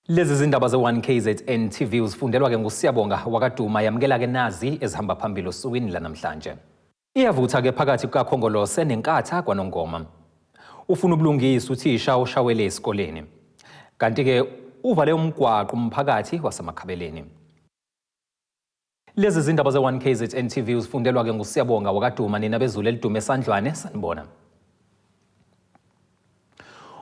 Lezi zindaba ze-1KZN TV uzifundelwa-ke nguSiyabonga wakaDuma. Yamukela-ke nazi ezihamba phambili osukwini lanamhlanje. Iyavutha-ke phakathi kukaKhongolose neNkatha kwaNongoma. Ufuna ubulungisa uthisha oshawele esikoleni. Kanti-ke uvale umgwaqo umphakathi waseMakhabeleni. Lezi zindaba ze-1KZN TV uzifundelwa-ke nguSiyabonga wakaDuma nina bezulu elidume esandlwane sanibona.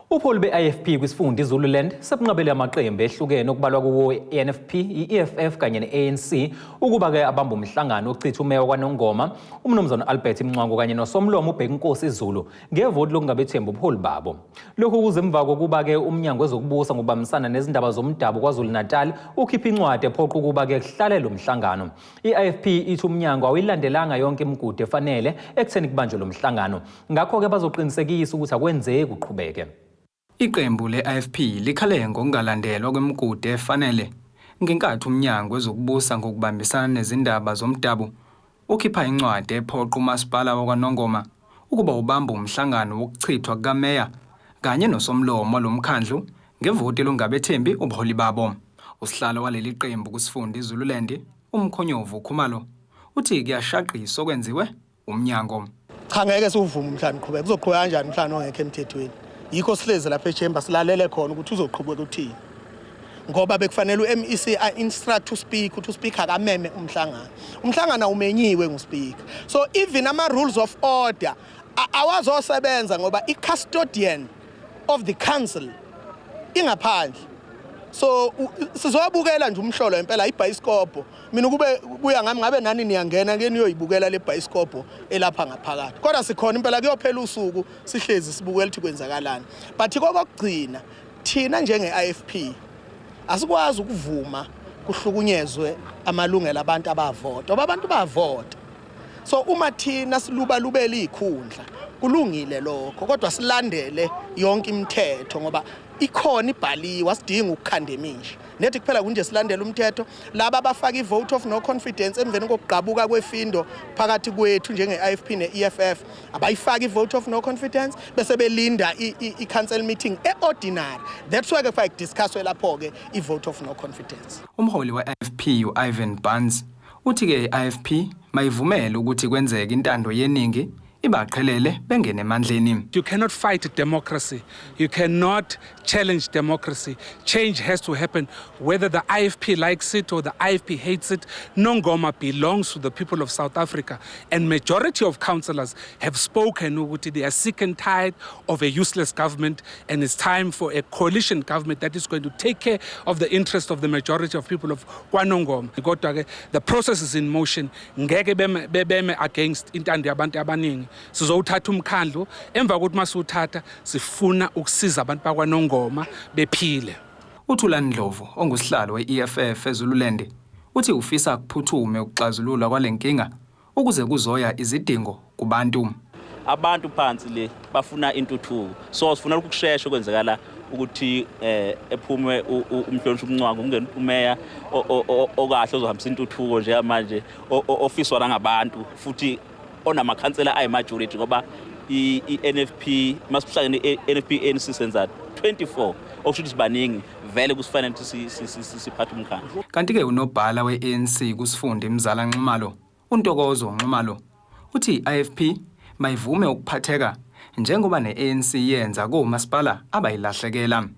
Upholi be-IFP kwisifunda iZululand sebunqabele amaqembu ehlukene okubalwa kuwo i-NFP, i-EFF kanye ne-ANC ukuba-ke abambe umhlangano ochitha umeya wakwaNongoma uMnumzane Albert Mncwango kanye nosomlomo uBhekinkosi Zulu ngevoti lokungabethembi ubuholi babo. Lokhu kuze emva kokuba-ke uMnyango wezokuBusa ngokubambisana nezindaba zomdabu KwaZulu-Natal ukhiphe incwadi ephoqa ukuba-ke kuhlale lo mhlangano. I-IFP ithi umnyango awuyilandelanga yonke imigudu efanele ekutheni kubanjwe lo mhlangano. Ngakho-ke bazoqinisekisa ukuthi akwenzeki uqhubeke. Iqembu le-IFP likhale ngokungalandelwa kwemigudu efanele ngenkathi uMnyango wezokuBusa ngokubambisana nezindaba zomdabu ukhipha incwadi ephoqa uMasipala wakwaNongoma ukuba ubambe umhlangano wokuchithwa kukameya kanye nosomlomo walo mkhandlu ngevoti lokungabethembi ubuholi babo. Usihlalo waleli qembu kusifunda iZululand, uMkhonyovu Khumalo, uthi kuyashaqisa okwenziwe umnyango. Cha, ngeke siwuvume umhlangano uqhubeke. Kuzoqhubeka kanjani umhlangano ongekho emthethweni? Yikho sihlezi lapha echamber silalele khona ukuthi uzoqhubeka uthini. Ngoba bekufanele u-MEC a-instruct uspeaker ukuthi uspeaker akameme umhlangano. Umhlangano awumenyiwe nguspeaker. So even ama-rules of order awazosebenza ngoba i-custodian of the council ingaphandle. So sizowabukela nje umhlolo impela ibhayisikobho. Mina kube kuya ngami ngabe nani niyangena ke niyoyibukela le bhayisikobho elapha ngaphakathi. Kodwa sikhona impela, kuyophela usuku sihlezi sibukela ukuthi kwenzakalani. But kokugcina, thina njenge-IFP asikwazi ukuvuma kuhlukunyezwe amalungelo abantu abavota, ngoba abantu bavota. So uma thina silubalubela izikhundla, kulungile lokho, kodwa silandele yonke imithetho ngoba ikhona, ibhaliwe, asidingi ukukhanda emisha nethi kuphela. Kunje silandele umthetho. Laba abafaka i-vote of no confidence emveni kokugqabuka kwefindo phakathi kwethu njenge-IFP ne-EFF, abayifaki i-vote of no confidence bese belinda i-council meeting e-ordinary. That's why ke kufanele kudiscusswe lapho-ke i-vote of no confidence. Umholi we-IFP u-Ivan Barnes uthi-ke i-IFP mayivumele ukuthi kwenzeke intando yeningi, ibaqhelele bengene emandleni. You cannot fight democracy. You cannot challenge democracy. Change has to happen whether the IFP likes it or the IFP hates it. Nongoma belongs to the people of South Africa, and majority of councillors have spoken ukuthi they are sick and tired of a useless government, and it's time for a coalition government that is going to take care of the interest of the majority of people of KwaNongoma. Kodwa ke the process is in motion. Ngeke beme against intando yabantu abaningi. Sizowuthatha umkhandlu. Emva kokuthi masiwuthatha, sifuna ukusiza abantu bakwaNongoma bephile. UThulani Ndlovu ongusihlalo we-EFF eZululand uthi ufisa kuphuthume ukuxazululwa kwale nkinga ukuze kuzoya izidingo kubantu. Abantu phansi le bafuna intuthuko, so sifuna ukushesha okwenzakala ukuthi ephume umhlonishwa uMncwango, kungene umeya okahle ozohambisa intuthuko njengamanje ofiswa nangabantu futhi onamakhansela ayi-majority, ngoba i-NFP masihlangene i-NFP ANC senza 24, okusho ukuthi sibaningi vele kusifanele ukuthi siphathe umkhandlu. Kanti-ke unobhala we-ANC kusifunda iMzala Nxumalo, uNtokozo Nxumalo, uthi i-IFP mayivume ukuphatheka njengoba ne-ANC yenza komasipala abayilahlekela.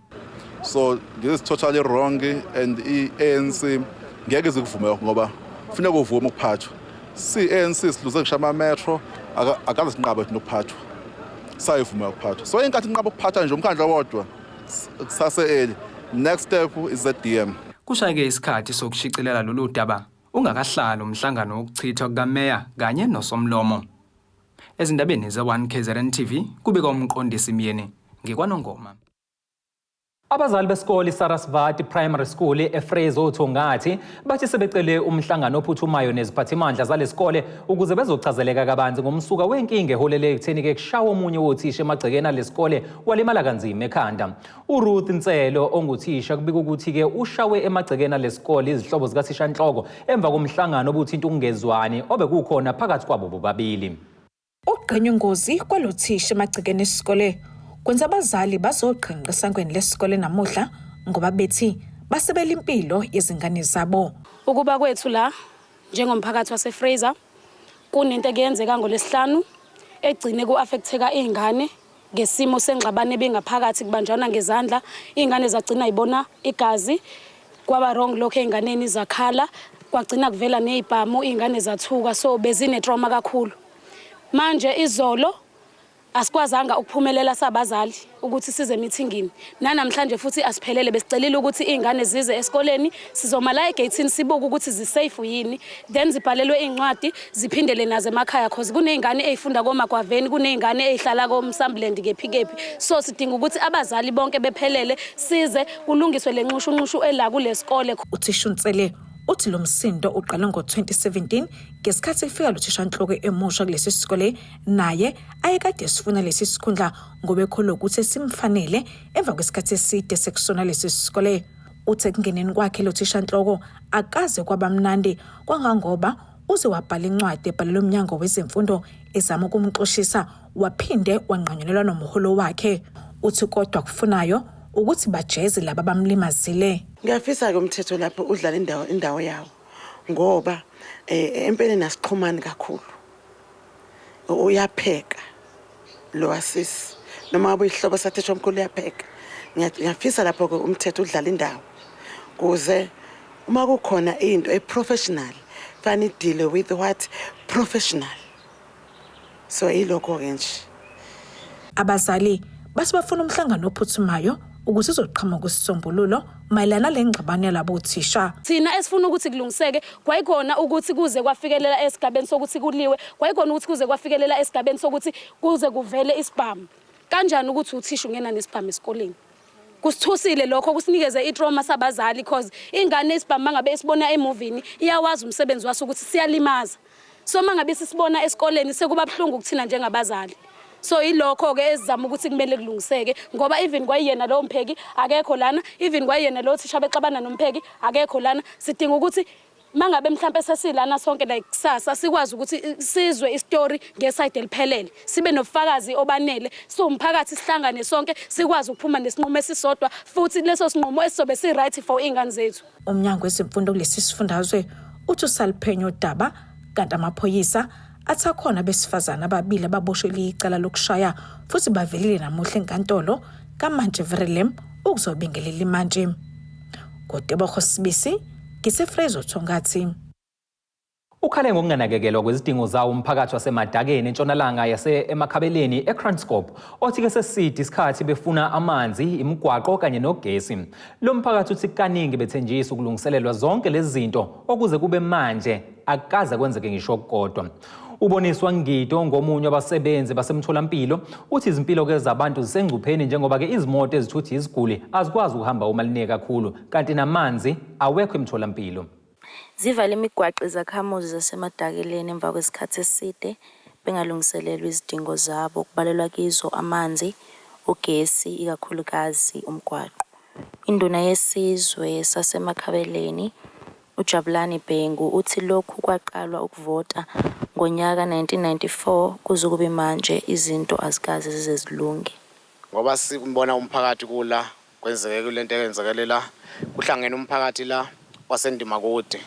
So this is totally wrong and i-ANC ngeke izikuvume ngoba kufuneka uvume ukuphathwa. Si-ANC siluze ngisho ama-metro, akaze sinqabe thina ukuphathwa, sayivuma ukuphathwa. So inkathi inqaba ukuphatha nje umkhandlu owodwa kusase early, next step is ZDM. Kushayeke isikhathi sokushicilela lolu daba ungakahlali umhlangano wokuchithwa kukameya kanye nosomlomo. Ezindabeni ze-1 KZN TV kubika uMqondisi Myeni ngikwaNongoma. Abazali besikole iSarasvati Primary School eFraser oThongathi bathi sebecele umhlangano ophuthumayo neziphathimandla zalesikole ukuze bezochazeleka kabanzi ngomsuka wenkinga eholele ekutheni-ke kushawa omunye wothisha emagcekeni alesikole walimala kanzima ekhanda. URuth Nselo onguthisha kubika ukuthi-ke ushawe emagcekeni alesikole izihlobo zikathishanhloko emva komhlangano obuthinta ukungezwani obekukhona phakathi kwabo bobabili. Ukugqinywa ingozi kwalo thisha emagcekeni esikole kwenza abazali bazoqhinqa esangweni lesikole namuhla ngoba bethi basebela impilo yezingane zabo. Ukuba kwethu la njengomphakathi waseFraser kunento ekuyenzeka ngolesihlanu egcine ku-affecteka iy'ngane ngesimo sengxabano ebingaphakathi kubanjwana ngezandla, iy'ngane zagcina yibona igazi, kwaba wrong lokho ey'nganeni zakhala, kwagcina kuvela ney'bhamu, iy'ngane zathuka, so bezine-trauma kakhulu. Manje izolo asikwazanga ukuphumelela sabazali ukuthi size emithingini, nanamhlanje futhi asiphelele. Besicelile ukuthi iy'ngane zize esikoleni, sizoma la egeyithini sibuke ukuthi zi-safe yini, then zibhalelwe iy'ncwadi ziphindele nazo emakhaya, cause kuney'ngane ey'funda koMagwaveni, kuney'ngane ey'hlala koMsambuland kephi kephi. So sidinga ukuthi abazali bonke bephelele size kulungiswe le nxushunxushu ela kule sikole. Uthisha uNtsele uthi lo msindo uqale ngo-2017 ngesikhathi kufika lo thishanhloko emusha kulesi sikole, naye ayekade esifuna lesi sikhundla ngoba ekholwa ukuthi simfanele emva kwesikhathi eside sekusona lesi sikole. Uthi ekungeneni kwakhe lo thishanhloko akaze kwaba mnandi, kwangangoba uze wabhala incwadi ebhalelwe umnyango wezemfundo ezama ukumxoshisa, waphinde wanqanyulelwa nomholo wakhe. Uthi kodwa kufunayo ukuthi bajeze laba bamlimazile. Ngiyafisa-ke umthetho lapho udlala indawo yawo, ngoba empeleni asixhumani kakhulu. Uyapheka lo asisi, noma ngabe uyihlobo sathisha omkhulu uyapheka. Ngiyafisa lapho-ke umthetho udlala indawo, kuze uma kukhona into e-professional fanele i-deal with what professional. So yilokho-ke nje. Abazali bathi bafuna umhlangano ophuthumayo ukuze izoqhamuka isisombululo mayelana nale ngxabano yalabo thisha. Thina esifuna ukuthi kulungiseke kwayikhona ukuthi kuze kwafikelela esigabeni sokuthi kuliwe, kwayikhona ukuthi kuze kwafikelela esigabeni sokuthi kuze kuvele isibhamu. Kanjani ukuthi uthisha ungena nesibhamu esikoleni? Kusithusile lokho, kusinikeze i-trauma sabazali, cause ingane isibhamu mangabe isibona emovini iyawazi umsebenzi waso ukuthi siyalimaza. So mangabe sisibona esikoleni sekuba buhlungu kuthina njengabazali. So yilokho-ke esizama ukuthi kumele kulungiseke, ngoba even kwayena lowo mpheki akekho lana, even kwayena lowo thisha bexabana nompheki akekho lana. Sidinga ukuthi mangabe mhlampe sesilana sonke like kusasa sikwazi ukuthi sizwe isitori nge-side eliphelele, sibe nobufakazi obanele, siwumphakathi sihlangane sonke sikwazi ukuphuma nesinqumo esisodwa, futhi leso sinqumo esizobe si-right for iy'ngane zethu. Umnyango wezemfundo kulesi sifundazwe uthi usaliphenya udaba, kanti amaphoyisa athi akhona abesifazane ababili ababoshelwe icala lokushaya futhi bavelile namuhla enkantolo kaMantshi Verulam ukuzobingelela imantshi. Ngotebogo Sibisi, ngiseFraser Thongathi. Ukhale ngokunganakekelwa kwezidingo zawo umphakathi waseMadakeni entshonalanga yase-Emakhabeleni eKranskop, othi-ke seside isikhathi befuna amanzi, imigwaqo kanye nogesi. Lo mphakathi uthi kaningi bethenjiswa ukulungiselelwa zonke lezi zinto okuze kube manje akukaze kwenzeke ngisho okukodwa. Uboniswa Ngido ngomunye wabasebenzi basemtholampilo uthi izimpilo-ke zabantu zisengcupheni njengoba-ke izimoto ezithutha iziguli azikwazi ukuhamba uma line kakhulu, kanti namanzi awekho emtholampilo. Zivale imigwaqo izakhamuzi zaseMadakeleni emva kwesikhathi eside bengalungiselelwa izidingo zabo okubalelwa kizo amanzi, ugesi ikakhulukazi umgwaqo. Induna yesizwe saseMakhabeleni uJabulani Bhengu uthi lokhu kwaqalwa ukuvota ngonyaka 1994 kuze kube manje izinto azikaze zize zilunge. Ngoba sibona umphakathi kula kwenzeke kulento eyenzekele la, kuhlangene umphakathi la waseNdimakude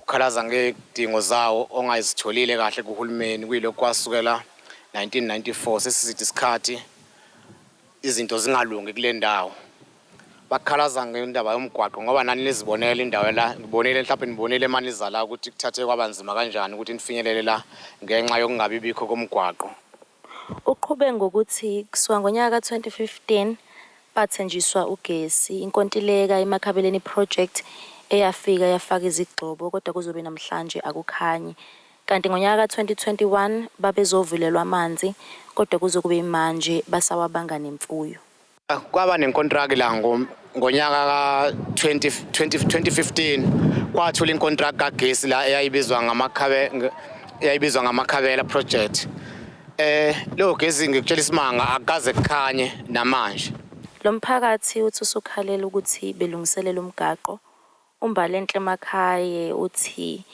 ukhalaza ngey'dingo zawo ongazitholile kahle kuhulumeni, kuyilokhu kwasukela 1994 sesiside isikhathi izinto zingalungi kule ndawo. Bakhalaza ngendaba yomgwaqo ngoba nani nizibonela indawo la, ngibonile mhlawumbe nibonile maniza la ukuthi kuthathe kwaba nzima kanjani ukuthi nifinyelele la ngenxa yokungabi bikho komgwaqo. Uqhube ngokuthi kusuka ngonyaka ka-2015 bathenjiswa ugesi, inkontileka iMakhabeleni Project eyafika yafaka izigxobo kodwa kuzobe namhlanje akukhanyi. Kanti ngonyaka ka-2021 babezovulelwa amanzi kodwa kuze kube manje basawabanga nemfuyo. Kwaba nenkontraki la ngonyaka ka-2015 kwathula inkontraki kagesi la eyayibizwa ngaMakhabela Project. Leyo gesi ngikutshela isimanga akukaze kukhanye namanje. Lo mphakathi uthi usukhalela ukuthi belungiselela umgaqo. UMbalenhle Makhaye uthi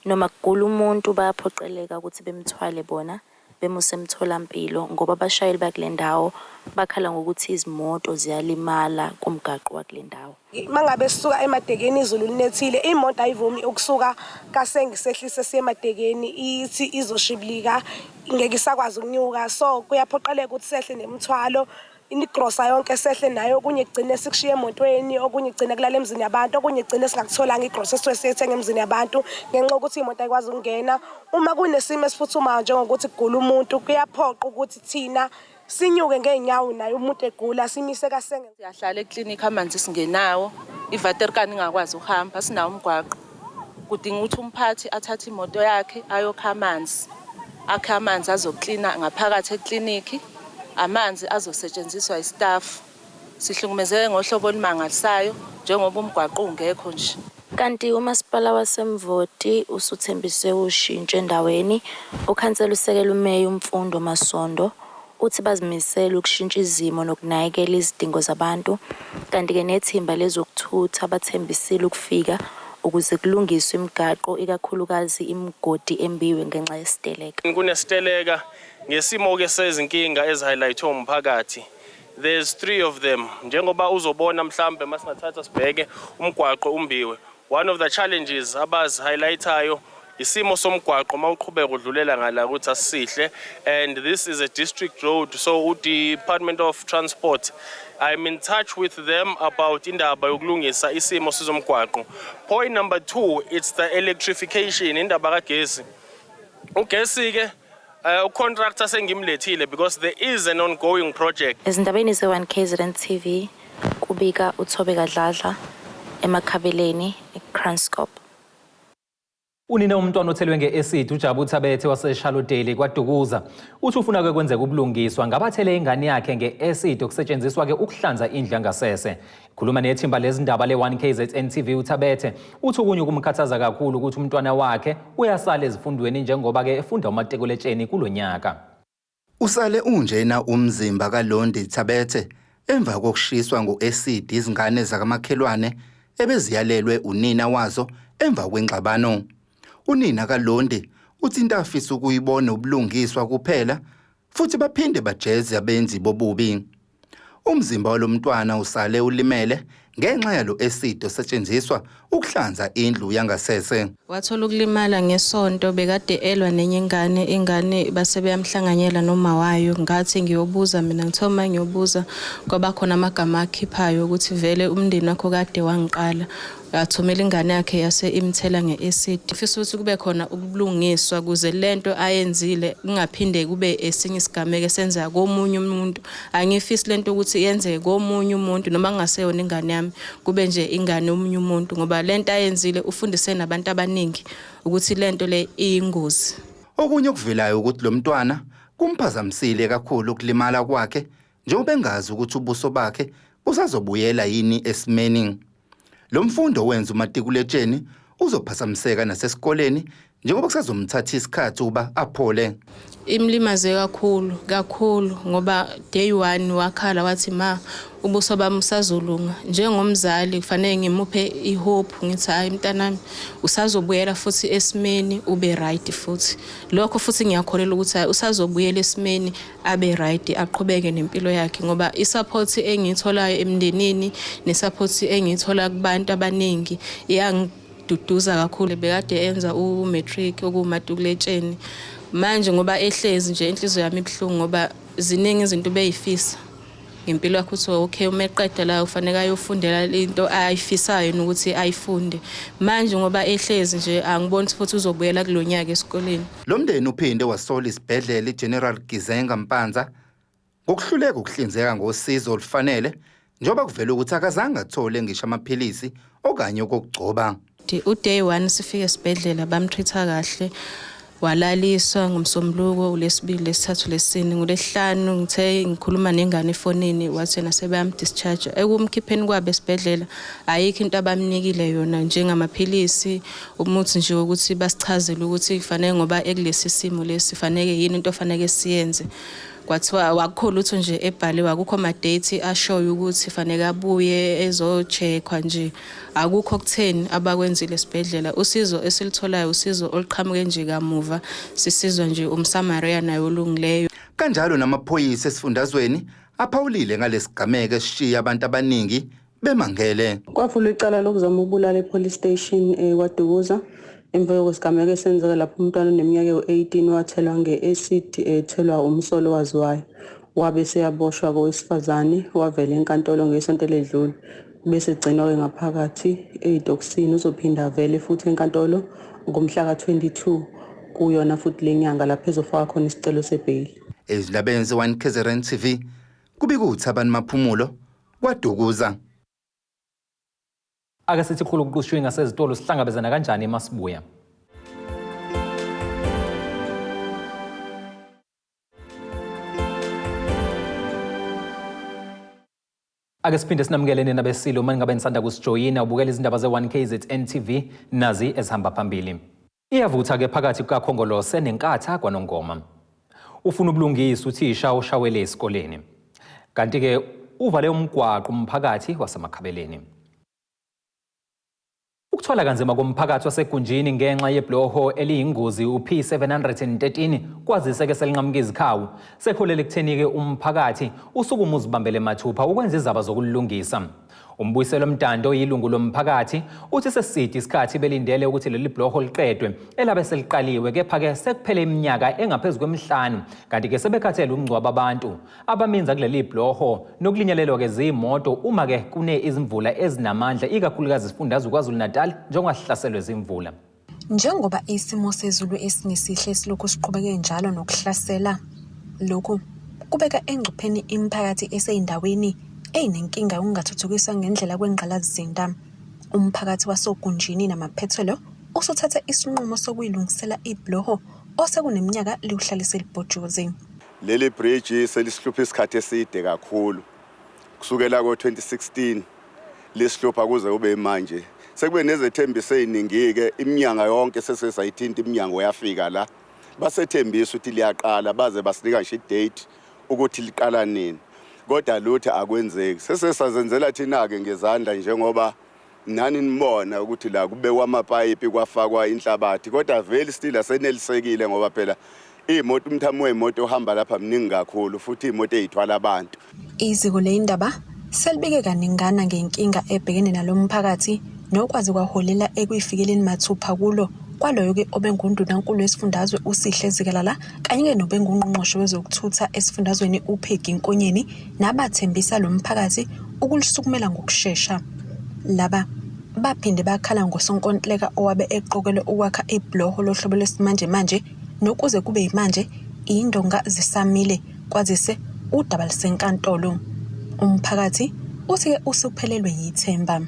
noma kugula umuntu bayaphoqeleka ukuthi bemthwale bona. bemuse emtholampilo ngoba abashayeli bakule ndawo bakhala ngokuthi izimoto ziyalimala kumgaqo wakule ndawo. Mangabe sisuka emadekeni izulu linethile imoto ayivumi ukusuka kasengi sehlise siye emadekeni ithi izoshibilika ngeke isakwazi ukunyuka so kuyaphoqeleka ukuthi sehle nemithwalo inigrosa yonke sehle nayo okunye kugcine sikushiye emotweni okunye kugcine kulala emzini yabantu okunye kugcine singakutholanga igrosa esisuke siyethenga emzini yabantu ngenxa yokuthi imoto ayikwazi ukungena uma kunesimo esiphuthumayo njengokuthi kugula umuntu kuyaphoqa ukuthi thina Sinyuke ngey'nyawo naye umuntu egula simise kasenge. Siyahlala eklinikhi amanzi singenawo, ivaterikani ingakwazi ukuhamba, sinawo umgwaqo. Kudinga ukuthi umphathi athathe imoto yakhe ayokha amanzi, akhe amanzi azoklina ngaphakathi eklinikhi, amanzi azosetshenziswa istafu. Sihlukumezeke ngohlobo olumangalisayo njengoba umgwaqo ungekho nje. Kanti uMasipala waseMvoti usuthembise ushintsho endaweni. Ukhansela usekela uMeya uMfundo Masondo uthi bazimisele ukushintsha izimo nokunakekela izidingo zabantu. Kanti-ke nethimba lezokuthutha bathembisile ukufika ukuze kulungiswe imigaqo ikakhulukazi imigodi embiwe ngenxa yesiteleka. Kunesiteleka ngesimo-ke sezinkinga ezi-highlight-we umphakathi. There's three of them. Njengoba uzobona mhlambe masingathatha sibheke umgwaqo umbiwe. One of the challenges abazi-highlight-ayo isimo somgwaqo mawuqhubeka udlulela ngala ukuthi asisihle and this is a district road so u-Department of Transport I'm in touch with them about indaba yokulungisa isimo sizomgwaqo. Point number 2 it's the electrification indaba kagesi. Ugesi ke ucontractor sengimlethile because there is an ongoing project. Ezindabeni ze-1 KZN TV kubika uThobeka Dladla eMakhabeleni eKranskop. Unina umntwana othelwe nge-acid uJabu Thabethe waseShalodale kwaDukuza uthi ufuna ke kwenzeka ubulungiswa ngabathele ingane yakhe nge-acid okusetshenziswa ke ukuhlanza indlu yangasese. Khuluma nethimba lezindaba le-1 KZN TV uThabethe uthi okunye okumkhathaza kakhulu ukuthi umntwana wakhe uyasala ezifundweni njengoba-ke efunda umatikuletsheni kulo nyaka. Usale unjena umzimba kaLondi Thabethe emva kokushiswa ngo-acid izingane zakamakhelwane ebeziyalelwe unina wazo emva kwengxabano. Unina kaLondi uthi into afisa ukuyibona ubulungiswa kuphela futhi baphinde bajeze abenzi bobubi. Umzimba walomntwana usale ulimele ngenxa yalo acid osetshenziswa ukuhlanza indlu yangasese. Wathola ukulimala ngesonto bekade elwa nenye ingane, ingane base beyamhlanganyela noma wayo. Ngathi ngiyobuza mina ngithe uma ngiyobuza kwaba khona amagama akhiphayo ukuthi vele umndeni wakho kade wangiqala. Wathumela ingane yakhe yase imthela nge-acid. Ngifisa ukuthi kube khona ubulungiswa kuze lento ayenzile kungaphinde kube esinye isigameko esenzeka komunye umuntu. Angifisi lento ukuthi yenzeke komunye umuntu noma kungaseyona ingane yami kube nje ingane yomunye umuntu ngoba lento ayenzile ufundise nabantu abaningi ukuthi lento le iyingozi. Okunye okuvelayo ukuthi lo mntwana kumphazamisile kakhulu ukulimala kwakhe njengoba engazi ukuthi ubuso bakhe busazobuyela yini esimeni. Lo mfundi owenza umatikuletsheni uzophazamiseka nasesikoleni njengoba kusazomthatha isikhathi ukuba aphole. Imlimaze kakhulu kakhulu ngoba day one wakhala wathi ma ubuso bami usazolunga. Njengomzali kufanele ngimuphe ihope ngithi hhayi mntanami usazobuyela futhi esimeni ube right futhi. Lokho futhi ngiyakholelwa ukuthi hhayi usazobuyela esimeni abe right aqhubeke nempilo yakhe ngoba i-support engiyitholayo emndenini ne-support engiyithola kubantu abaningi iyangiduduza kakhulu. Bekade enza u-matric okuwumatikuletsheni manje ngoba ehlezi nje inhliziyo yami ibuhlungu ngoba ziningi izinto ubeyifisa ngempilo yakhe ukuthi okay uma eqeda la ufanele ayofundela into ayifisayo nokuthi ayifunde manje ngoba ehlezi nje angiboni futhi uzobuyela kulo nyaka esikoleni. Lo mndeni uphinde wasola isibhedlela iGeneral Gizenga Mpanza ngokuhluleka ukuhlinzeka ngosizo olufanele njengoba kuvela ukuthi akazange athole ngisho amaphilisi okanye okokugcoba. Uday one sifike esibhedlela bamtreat-a kahle walaliswa ngomsombuluko ulesibili lesithathu lesine ngolesihlanu ngithe ngikhuluma nengane efonini wathi yena sebeyamdischarge ekumkhipheni kwabo esibhedlela ayikho into abamnikile yona njengamaphilisi umuthi nje wokuthi basichazele ukuthi kufanele ngoba ekulesi simo lesi faneke yini into ofaneke siyenze. Kwathiwa akukho lutho nje ebhaliwe, akukho ma-date ashoyo ukuthi fanele abuye ezo-check-wa nje. Akukho kutheni abakwenzile esibhedlela. Usizo esilitholayo usizo oluqhamuke nje kamuva, sisizwa nje umSamaria naye olungileyo. Kanjalo namaphoyisa esifundazweni aphawulile ngalesigameko esishiya abantu abaningi bemangele. Kwavulwa icala lokuzama ukubulala e-police station KwaDukuza emva kwesigameko esenzeka lapho umntwana oneminyaka ewu-18 wathelwa nge-acid ethelwa umsolo owaziwayo. Wabe eseyaboshwa kowesifazane wavela enkantolo ngesonto eledlule. Bese egcinwa-ke ngaphakathi ey'tokisini uzophinda avele futhi enkantolo ngomhla ka-22 kuyona futhi le nyanga lapho ezofaka khona isicelo sebheyili. Ezindabeni ze-1 KZN TV kubika uThabani Maphumulo KwaDukuza. Ake sithi khulu kuqushiwe ngasezitolo sihlangabezana kanjani masibuya. Ake siphinde sinamukele nina besilo uma ningabe nisanda kusijoyina ubukela izindaba ze-1KZN TV nazi ezihamba phambili. Iyavutha-ke phakathi kukaKhongolose neNkatha kwaNongoma. Ufuna ubulungisa uthisha oshawele esikoleni. Kanti-ke uvale umgwaqo umphakathi waseMakhabeleni. Ukuthwala kanzima komphakathi waseGunjini ngenxa yebhuloho eliyingozi u-P713 kwazise ke selinqamuka izikhawu sekuholele ekutheni-ke umphakathi usukume uzibambele mathupha ukwenza izaba zokulungisa. Umbuyiselo Mdando oyilungu lomphakathi uthi seside isikhathi belindele ukuthi leli bhuloho liqedwe elabe seliqaliwe kepha-ke sekuphele iminyaka engaphezu kwemihlanu kanti-ke sebekhathele ukungcwaba abantu abaminza kuleli bhuloho nokulinyalelwa-ke ziyimoto uma-ke kune izimvula ezinamandla ikakhulukazi isifundazwe KwaZulu-Natal njengoba sihlaselwe zimvula. Njengoba isimo sezulu esingesihle silokhu siqhubeke njalo nokuhlasela, lokhu kubeka engcupheni imiphakathi eseyindaweni eyinenkinga yokungathuthukiswa ngendlela kwengqalasizinda. Umphakathi wasoGunjini namaphethelo usuthathe isinqumo sokuyilungisela ibhuloho osekuneminyaka liwuhlalise libhojozi. Leli bridge selisihlupha isikhathi eside kakhulu kusukela ko-2016 lisihlupha kuze kube manje. Sekube nezethembiso ey'ningi-ke iminyanga yonke sesesayithinta iminyango yafika la basethembisa ukuthi liyaqala baze basinika ngisho i-date ukuthi liqala nini kodwa lutho akwenzeki. Sesesazenzela thina-ke ngezandla njengoba nani nibona ukuthi la kubekwa amapayipi kwafakwa inhlabathi kodwa vele still asenelisekile ngoba phela iy'moto umthamo wey'moto ohamba lapha mningi kakhulu futhi iy'moto ey'thwala abantu. Iziko leyindaba selibike kaningana ngenkinga ebhekene nalo mphakathi nokwaze kwaholela ekuyifikeleni mathupha kulo kwaloyo-ke obengundunankulu wesifundazwe uSihle Zikalala kanye-ke nobengungqongqoshe wezokuthutha esifundazweni uPeggy Nkonyeni nabathembisa lo mphakathi ukulisukumela ngokushesha. Laba baphinde bakhala ngosonkontileka owabe eqokelwe ukwakha ibhuloho lohlobo lwesimanjemanje nokuze kube yimanje indonga zisamile kwazise udaba lusenkantolo. Umphakathi uthi-ke usuphelelwe yithemba.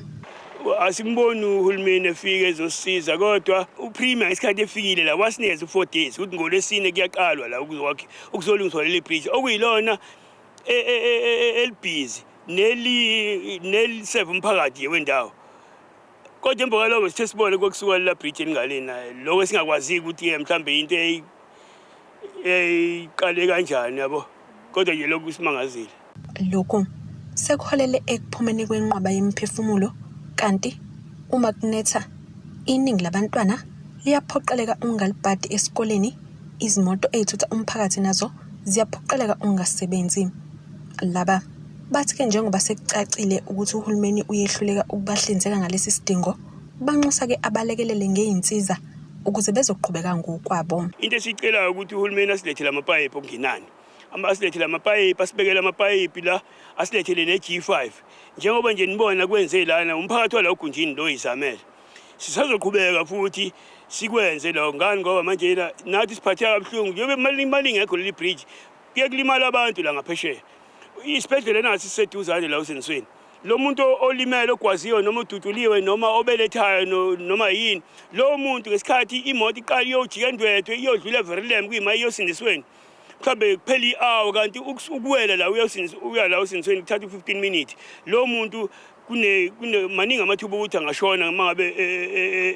Asimboni uhulumeni efike ezosiza kodwa uPremier ngesikhathi efikile la wasinikeza u-4 days ukuthi ngolwesine kuyaqalwa la ukuzolungiswa leli bridge okuyilona elibhizi neli neliseva umphakathi wendawo. Kodwa emva kwaloko sithe sibone kokusuka lela bridge elingalena lokho esingakwazi ukuthi mhlambe into eyiqale kanjani yabo kodwa nje lokhu kusimangazile. Lokhu sekuholele ekuphumeni kwenqwaba yemiphefumulo kanti uma kunetha iningi labantwana liyaphoqeleka ukungalibhadi esikoleni, izimoto ey'thutha umphakathi nazo ziyaphoqeleka ukungasebenzi. Laba bathi-ke njengoba sekucacile ukuthi uhulumeni uyehluleka ukubahlinzeka ngalesi sidingo, banxusa-ke abalekelele ngey'nsiza ukuze bezoqhubeka ngokwabo. Into esiyicelayo ukuthi uhulumeni asilethele amapayipi okungenani. Asilethele amapayipi, asibekele amapayipi la, asilethele ne-G5. Njengoba nje nibona kwenze lana, umphakathi wala ogunjini lo izamele. Sisazoqhubeka futhi sikwenze lokho ngani ngoba manje nathi siphatheka kabuhlungu njengoba imali ingekho leli bridge kuye kulimala abantu la ngaphesheya. Isibhedlela naso siseduzane la uSensweni. Lo muntu olimele ogwaziwe noma odutshuliwe noma obelethayo noma yini lowo muntu ngesikhathi imoto iqala iyojika eNdwedwe iyodlula eVerulam kuyima iyosindisweni mhlawumbe kuphela i-hour kanti ukuwela la uya la usindisweni kuthatha u-15 minutes lowo muntu kune kune maningi amathuba ukuthi angashona uma ngabe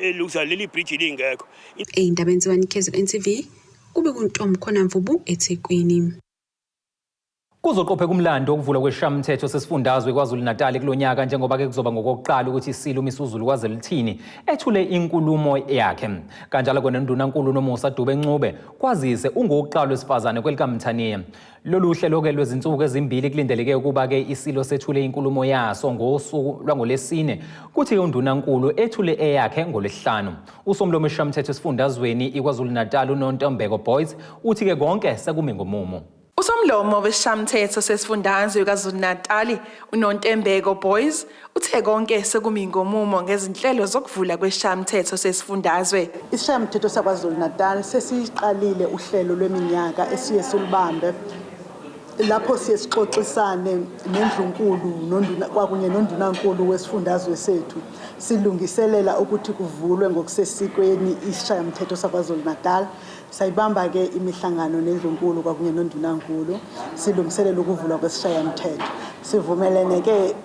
elungisa leli bridge lingekho. Ey'ndabeni ze-1 KZN TV kube kuNtombi Khona Mvubu eThekwini. Kuzoqopheka umlando wokuvulwa kwesishamthetho sesifundazwe KwaZulu-Natal kulo nyaka njengoba-ke kuzoba ngokokuqala ukuthi iSilo uMisuzulu KwaZwelithini ethule inkulumo yakhe. Kanjalo-ke noNdunankulu uNomusa Dube Ncube kwazise ungowokuqala wesifazane kwelikaMthaniya. Lolu hlelo-ke lwezinsuku ezimbili kulindeleke ukuba-ke iSilo sethule inkulumo yaso ngosuku lwangoLwesine, kuthi-ke uNdunankulu ethule eyakhe ngoLwesihlanu. USomlomo wesishamthetho esifundazweni iKwaZulu-Natal uNontombeko Boyce uthi-ke konke sekumi ngomumo. USomlomo wesiShayamthetho sesifundazwe KwaZulu-Natali, uNontembeko Boyce, uthe konke sekumi ngomumo ngezinhlelo zokuvula kwesiShayamthetho sesifundazwe. IsiShayamthetho saKwaZulu-Natal sesiqalile uhlelo lweminyaka esiye silubambe lapho siye sixoxisane neNdlunkulu nonduna kwakunye noNdunankulu wesifundazwe sethu silungiselela ukuthi kuvulwe ngokusesikweni isiShayamthetho saKwaZulu-Natal. Sayibamba-ke imihlangano neNdlunkulu kwakunye noNdunankulu silungiselela ukuvulwa kwesiShayamthetho. Sivumelene-ke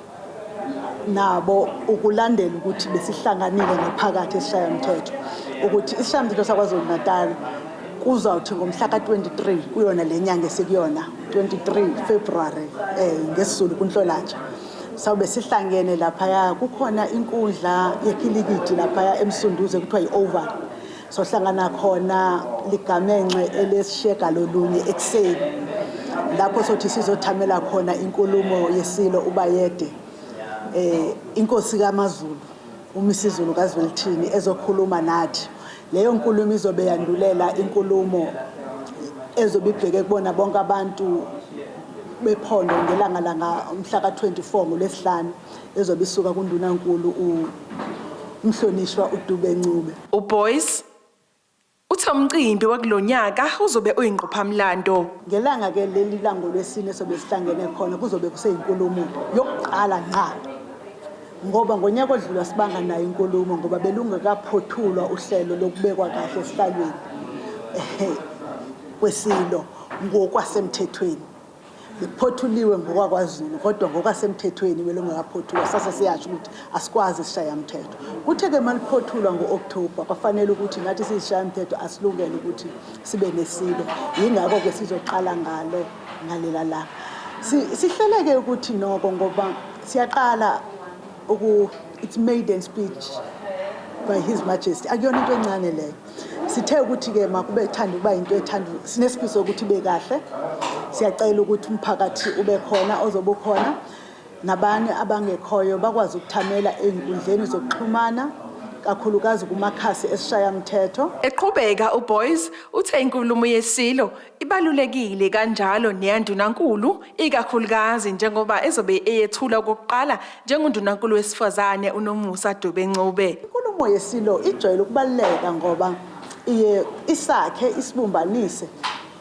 nabo ukulandela ukuthi besihlanganile ngaphakathi esiShayamthetho ukuthi isiShayamthetho saKwaZulu-Natal kuzawuthi ngomhla ka-23 kuyona le nyanga esikuyona 23 February eh ngesiZulu kuNhlolanja sawube sihlangene laphaya kukhona inkundla yekhilikithi laphaya eMsunduze kuthiwa yi-Oval Sohlangana khona ligamenxe elesishiyagalolunye ekuseni lapho sothi sizothamela khona inkulumo yeSilo uBayede eh inkosi kaMaZulu uMisizulu kaZwelithini ezokhuluma nathi. Leyo nkulumo izobe yandulela inkulumo ezobe ibheke kubona bonke abantu bephondo ngelanga langa umhla ka-24 ngoLwesihlanu ezobe isuka kuNdunankulu uMhlonishwa uDube Ncube. UBoyce uthe umcimbi wakulo nyaka uzobe uyingqophamlando. Ngelanga-ke leli langoLwesine sobe sihlangene khona kuzobe kuseyinkulumo yokuqala ngqa ngoba ngonyaka odlule asibanga nayo inkulumo ngoba belungekaphothulwa uhlelo lokubekwa kahle esihlalweni kweSilo ngokwasemthethweni. Bekuphothuliwe ngokwaKwaZulu kodwa ngokwasemthethweni belungakaphothulwa sase siyasho ukuthi asikwazi isishayamthetho. Kuthe-ke maliphothulwa ngo-October kwafanele ukuthi nathi siyisishayamthetho asilungele ukuthi sibe nesilo. Yingakho-ke sizoqala ngalo ngalela langa. Sihleleke ukuthi noko ngoba siyaqala uku it's maiden speech by His Majesty akuyona into encane leyo. Sithe ukuthi-ke makube thanda ukuba into ethanda sinesifiso ukuthi ibe kahle. Siyacela ukuthi umphakathi ube khona ozobe ukhona nabanye abangekhoyo bakwazi ukuthamela ey'nkundleni zokuxhumana kakhulukazi kumakhasi esishayamthetho. Eqhubeka uBoyce uthe inkulumo yeSilo Ibalulekile kanjalo neyandunankulu ikakhulukazi njengoba ezobe eyethula okokuqala njengondunankulu wesifazane uNomusa Dube-Ncube. Inkulumo yeSilo ijwayele ukubaluleka ngoba iye isakhe, isibumbanise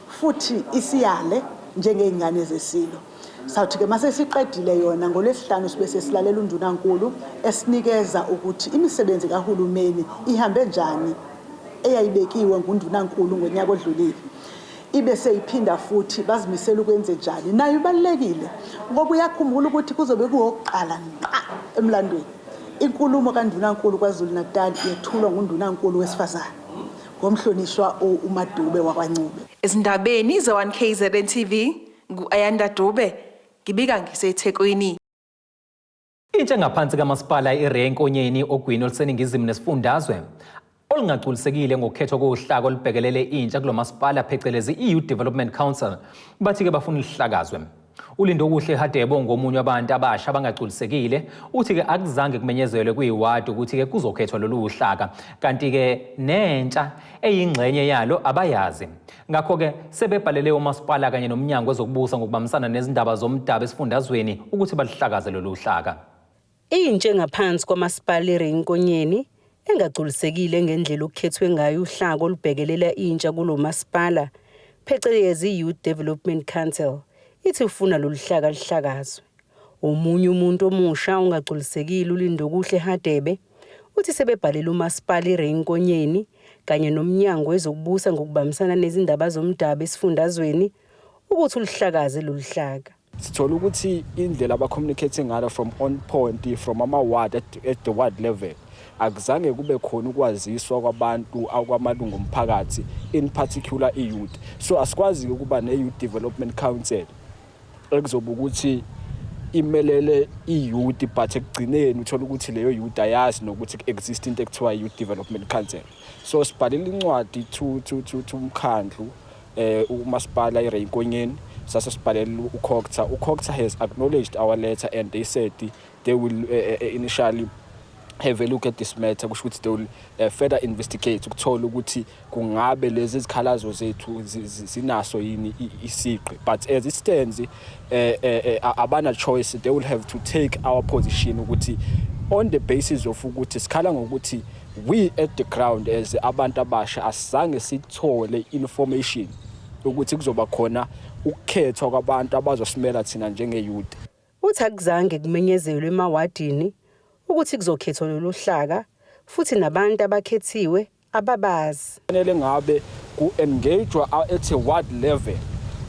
futhi isiyale njengezingane zeSilo. Sawuthi-ke uma sesiqedile yona ngoLwesihlanu sibe sesilalela undunankulu esinikeza ukuthi imisebenzi kahulumeni ihambe njani eyayibekiwe ngundunankulu ngonyaka odlulile. Ibe seyiphinda futhi bazimisele ukwenze njani. Nayo ibalulekile ngoba uyakhumbula ukuthi kuzobe kuwokuqala ngqa emlandweni inkulumo kandunankulu KwaZulu-Natal yethulwa ngundunankulu wesifazane ngomhlonishwa uMaDube wakwaNcube. Ezindabeni ze-1 KZN TV ngu-Ayanda Dube ngibika ngiseThekwini. Intsha engaphansi kamasipala iRay Nkonyeni ogwini oluseningizimu nesifundazwe olungagculisekile ngokukhethwa kohlaka olubhekelele intsha kulo masipala phecelezi i-Youth Development Council bathi-ke bafuna lihlakazwe. ULindokuhle Hadebe ongomunye wabantu abasha abangagculisekile uthi-ke akuzange kumenyezelwe kwiwadi ukuthi-ke kuzokhethwa lolu hlaka kanti-ke nentsha eyingxenye yalo abayazi. Ngakho-ke sebebhalele umasipala kanye nomnyango wezokubusa ngokubambisana nezindaba zomdabu esifundazweni ukuthi baluhlakaze lolu hlaka. Intsha engaphansi kwamasipala iRay Nkonyeni engagculisekile ngendlela okukhethwe ngayo uhlaka olubhekelela intsha kulo masipala, phecelezi i-Youth Development Council, ithi ufuna lolu hlaka luhlakazwe. Omunye umuntu omusha ongagculisekile uLindokuhle Hadebe uthi sebebhalele umasipala iRay Nkonyeni kanye noMnyango wezokuBusa ngokuBambisana neziNdaba zoMdabu esifundazweni ukuthi uluhlakaze lolu hlaka. Sithola ukuthi indlela aba-communicate ngalo from on point from ama-ward at the ward level akuzange kube khona ukwaziswa kwabantu akwamalungu omphakathi in particular i-youth so asikwazi ukuba ne-youth development council. Ekuzoba ukuthi imelele i-youth, but ekugcineni uthola ukuthi leyo youth ayazi nokuthi ku-exist into ekuthiwa Youth Development Council. So sibhalile incwadi to umkhandlu, umasipala iRay Nkonyeni, sase sibhalela uCogta. UCogta has acknowledged our letter and they said they will initially have a look at this matter, kusho ukuthi they will further investigate ukuthola ukuthi kungabe lezi zikhalazo zethu zinaso yini isiqi. But as it stands, abana choice, they will have to take our position ukuthi on the basis of ukuthi sikhala ngokuthi we at the ground as abantu abasha asizange sithole information ukuthi kuzoba khona ukukhethwa kwabantu abazosimela thina njenge-youth. Uthi akuzange kumenyezelwe emawadini ukuthi kuzokhethwa lolu hlaka futhi nabantu abakhethiwe ababazi. Fanele ngabe ku-engagewa at a ward level,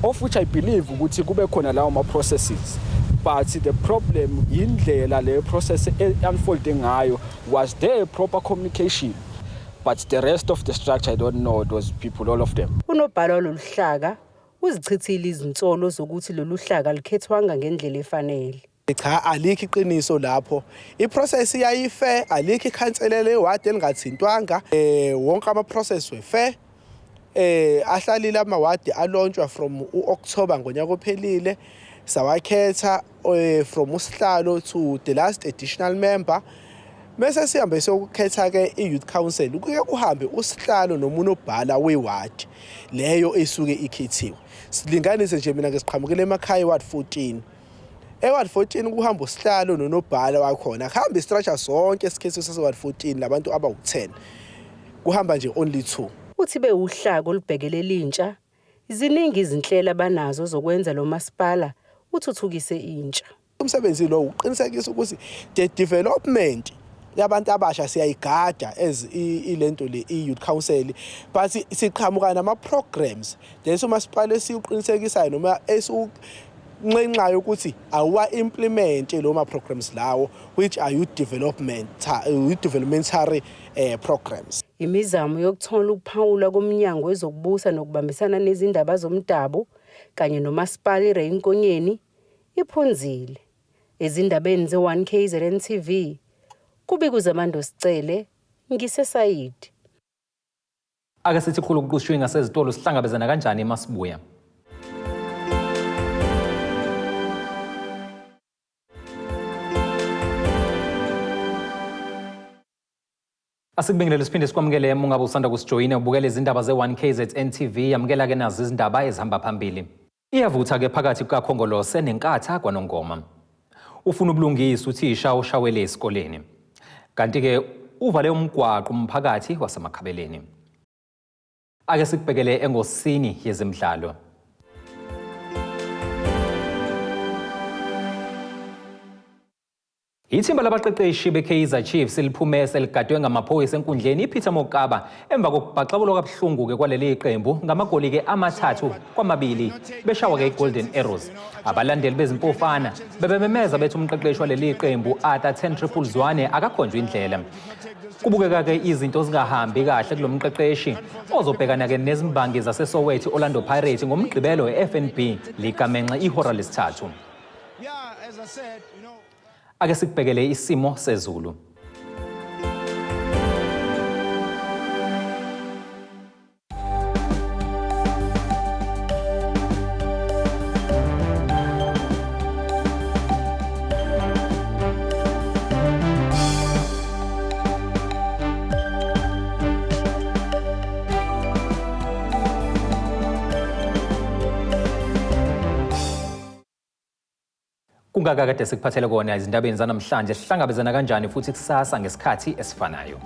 of which I believe ukuthi kube khona lawo ma-processes, but the problem indlela leyo process e-unfolde ngayo. Was there proper communication? But the rest of the structure, I don't know those people, all of them. Unobhala walolu hlaka uzichithile izinsolo zokuthi lolu hlaka lukhethwanga ngendlela efanele. Cha, alikho iqiniso lapho. I-process yayi-fair, alikho ikhansela lewadi elingathintwanga. Wonke ama-process we-fair. Ahlalile amawadi, a-launchwa from u-October ngonyaka ophelile, sawakhetha from usihlalo to the last additional member. Bese sihambe siyokukhetha-ke i-youth council, kuke kuhambe usihlalo noma unobhala wewadi leyo esuke ikhethiwe. Silinganise nje, mina ngesiqhamukele emakhaya e-ward 14. E-ward 14 kuhamba usihlalo nonobhala wakhona, kuhamba i-structure sonke esikhethiwe sase-ward 14 labantu abawu-10, kuhamba nje only two. Uthi bewuhlaka olubhekelela intsha, ziningi izinhlelo abanazo zokwenza lo masipala uthuthukise intsha. Umsebenzi lo uqinisekisa ukuthi the development yabantu abasha siyayigada as ilento le i-youth council, but siqhamuka nama-programs leso masipala esiwuqinisekisayo noma esiwunxenxayo ukuthi awa-implemente lo ma-programs lawo, which are youth developmentary programs. Imizamo yokuthola ukuphawula komnyango wezokubusa nokubambisana nezindaba zomdabu kanye nomasipala iRay Nkonyeni iphunzile. Ezindabeni ze-1 KZN TV, kubika uZamando Sicele, ngiseSayidi. Ake sithi khulu ukuqushiwe ngasezitolo, sihlangabezana kanjani masibuya? Asikubingelele siphinde sikwamukele uma ungabe usanda kusijoyina ubukela izindaba ze-1 KZN TV. Yamukela ke nazi izindaba ezihamba phambili. Iyavutha ke phakathi kukaKhongolose neNkatha kwaNongoma. Ufuna ubulungisa uthisha oshawele esikoleni. Kanti-ke uvale umgwaqo umphakathi waseMakhabeleni. Ake sikubhekele engosini yezemidlalo. Ithimba labaqeqeshi beKaizer Chiefs liphume seligadwe ngamaphoyisa enkundleni iPeter Mokaba emva kokubhaxabulwa kabuhlungu-ke kwaleli qembu ngamagoli-ke 3-2 beshawa-ke iGolden Arrows. Abalandeli bezimpofana bebememeza bethi umqeqeshi waleli qembu Arthur 10 Triple Zwane akakhonjwa indlela. Kubukeka-ke izinto zingahambi kahle kulo mqeqeshi ozobhekana-ke nezimbangi zaseSoweto Orlando Pirates ngoMgqibelo e-FNB ligamenxe ihora lesithathu. Ake sikubhekele isimo sezulu. Kungaka kade sikuphathele kona ezindabeni zanamhlanje. Sihlangabezana kanjani futhi kusasa ngesikhathi esifanayo.